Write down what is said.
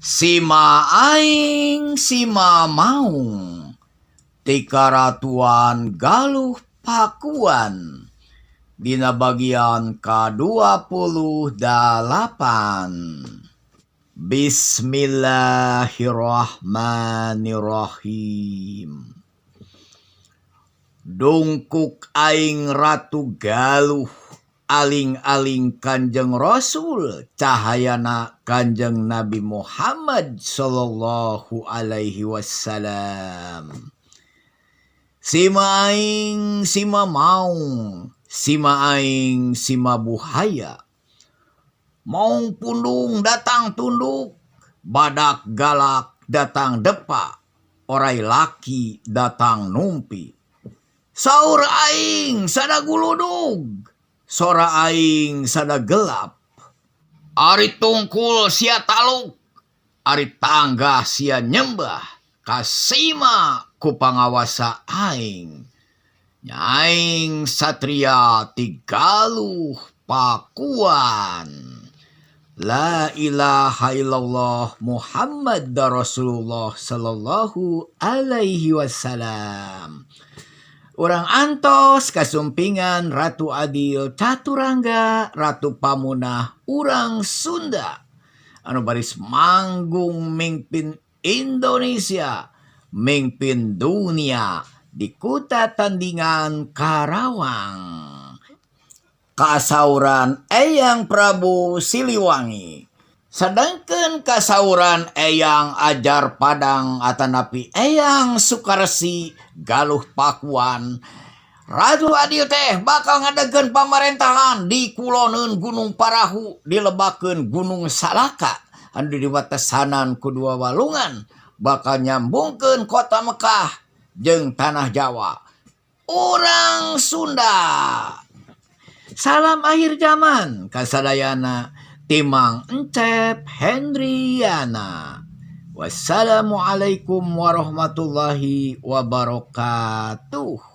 Sima aing sima maung ti Karatuan Galuh Pakuan dina bagian ka-28. Bismillahirrahmanirrahim. Dungkuk aing Ratu Galuh aling-aling Kanjeng Rasul cahayana Kanjeng Nabi Muhammad sallallahu alaihi wasallam. Sima aing sima maung, sima aing sima buhaya. Maung pundung datang tunduk, badak galak datang depa, orai laki datang numpi. Saur aing sada guludug, sora aing sada gelap. Ari tungkul sia taluk, ari tanggah sia nyembah, kasima ku pangawasa aing. Nya aing satria ti Galuh Pakuan. La ilaha illallah Muhammad Rasulullah sallallahu alaihi wasallam. Urang antos kasumpingan Ratu Adil Caturangga Ratu Pamunah urang Sunda anu baris manggung mingpin Indonesia mingpin dunia di Kuta Tandingan Karawang. Kasauran Eyang Prabu Siliwangi. Sedangkan kasauran Eyang Ajar Padang atanapi Eyang Sukaresi Galuh Pakuan, Ratu Adil teh bakal ngadegkeun pamarentahan di kuloneun Gunung Parahu, dilebakeun Gunung Salaka anu diwatesanan ku dua walungan, bakal nyambungkeun kota Mekah jeung tanah Jawa. Urang Sunda. Salam akhir zaman kasadayana ti Mang Encep Hendriana. Wassalamualaikum warahmatullahi wabarakatuh.